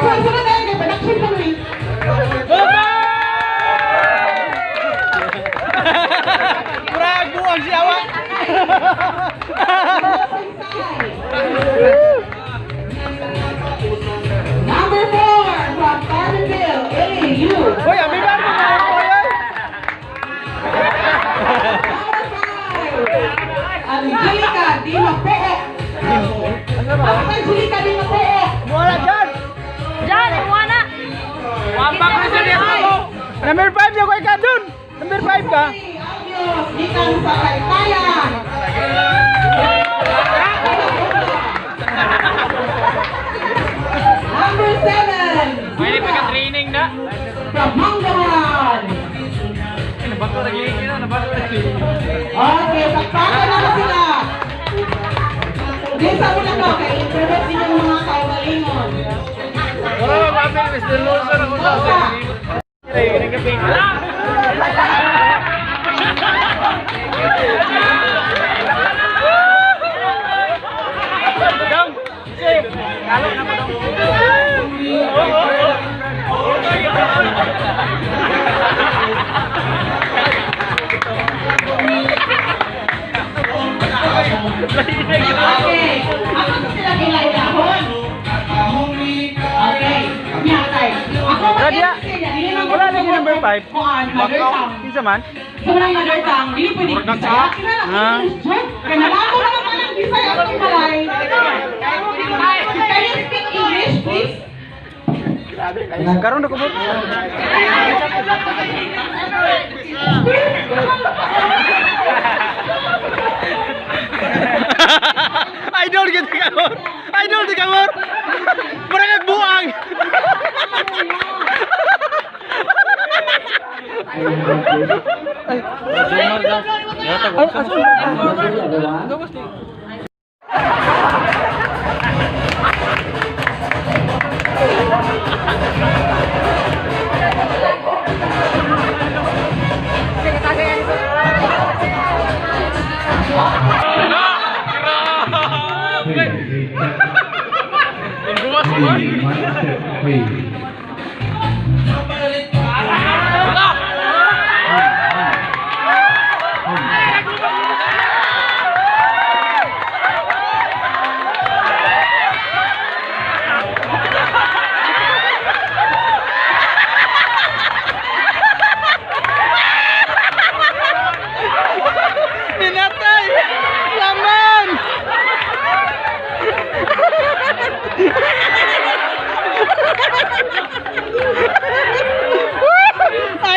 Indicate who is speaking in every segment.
Speaker 1: Sunod na kay production pa ni.
Speaker 2: Murag buang siya wa.
Speaker 1: Number 4 from Carlinville, AU.
Speaker 2: Hoy, ami ba mo na ko ay?
Speaker 1: Number 5, Angelica Di Mapook. Angelica Di Mapook.
Speaker 2: Wala dyan.
Speaker 3: Diyan, iwana.
Speaker 2: Number 5 niya ko ka dun. Number 5 ka.
Speaker 1: Ayos, gikan sa Taytayan. Number 7,
Speaker 4: Pwede pa ka-training na.
Speaker 1: from Manggahan.
Speaker 4: Nabato naglingin na, nabato naglingin.
Speaker 1: Okay, pakpakan na na sila. Di sa muna ko, kay internet ninyong mga kaugalingon.
Speaker 4: Wala ba mapil, Mr. Loser ako sa
Speaker 1: Rosa.
Speaker 4: Dong! Kalo na ko dong.
Speaker 1: Okay, ako sa sila gilailahon. Okay, niya tay. Ako
Speaker 2: Radia. Wala lagi number 5.
Speaker 1: Kuan, mother tongue.
Speaker 2: Kinsa man?
Speaker 1: Sa mga mother tongue, dili pwede Bisaya. Kinala
Speaker 2: Ah.
Speaker 1: English jud. Kay nalamo na naman ang Bisaya atong balay. Can you speak English, please?
Speaker 2: Karon na ko ba? Idol kita kamor. Idol di kamor. Murag buang. Ay, aso.
Speaker 4: Grabe! Ang gumas mo! Wala!
Speaker 2: Minatay! Laman!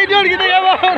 Speaker 2: Idol kita kamor.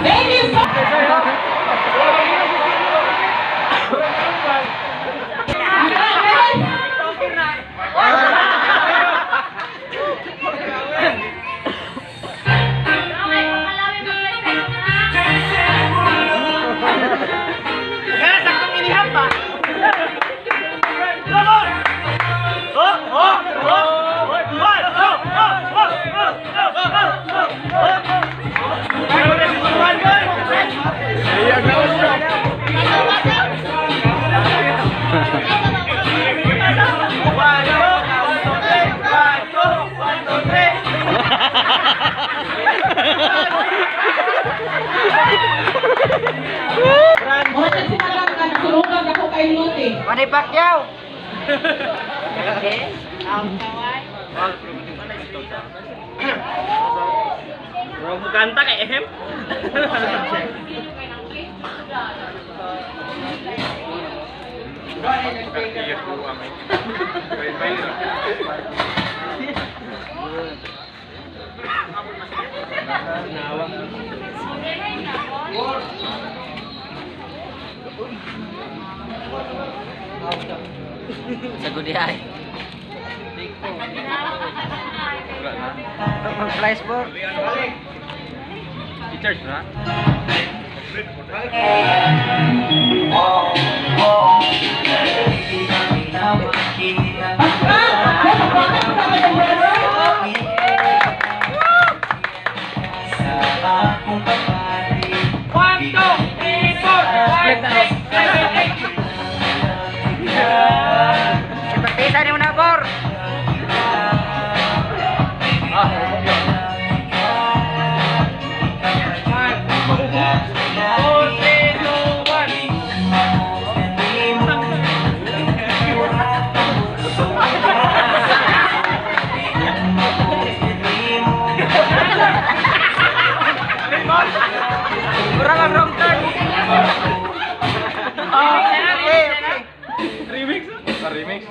Speaker 1: Thank you so
Speaker 4: Kaya saktong inihap ba? Come on! Oh, oh, oh! One, two, oh, oh, oh, oh, oh, oh, oh. One, two, one, two, three. One, two, one, two, three.
Speaker 1: Mura siya sinalang ka, nasurugan ako kay Luti.
Speaker 3: Manny Pacquiao.
Speaker 4: Bro, mukanta kay ehem.
Speaker 5: Sa ay. Mag-flies po.
Speaker 4: Teachers na. One, two, three, four, five, six, seven, eight.
Speaker 5: Ipagtisa ni mo na, Bor.
Speaker 4: Five, four, three, two, one.
Speaker 5: Kurang ang wrong turn.
Speaker 4: Okay, okay. Remix? Remix.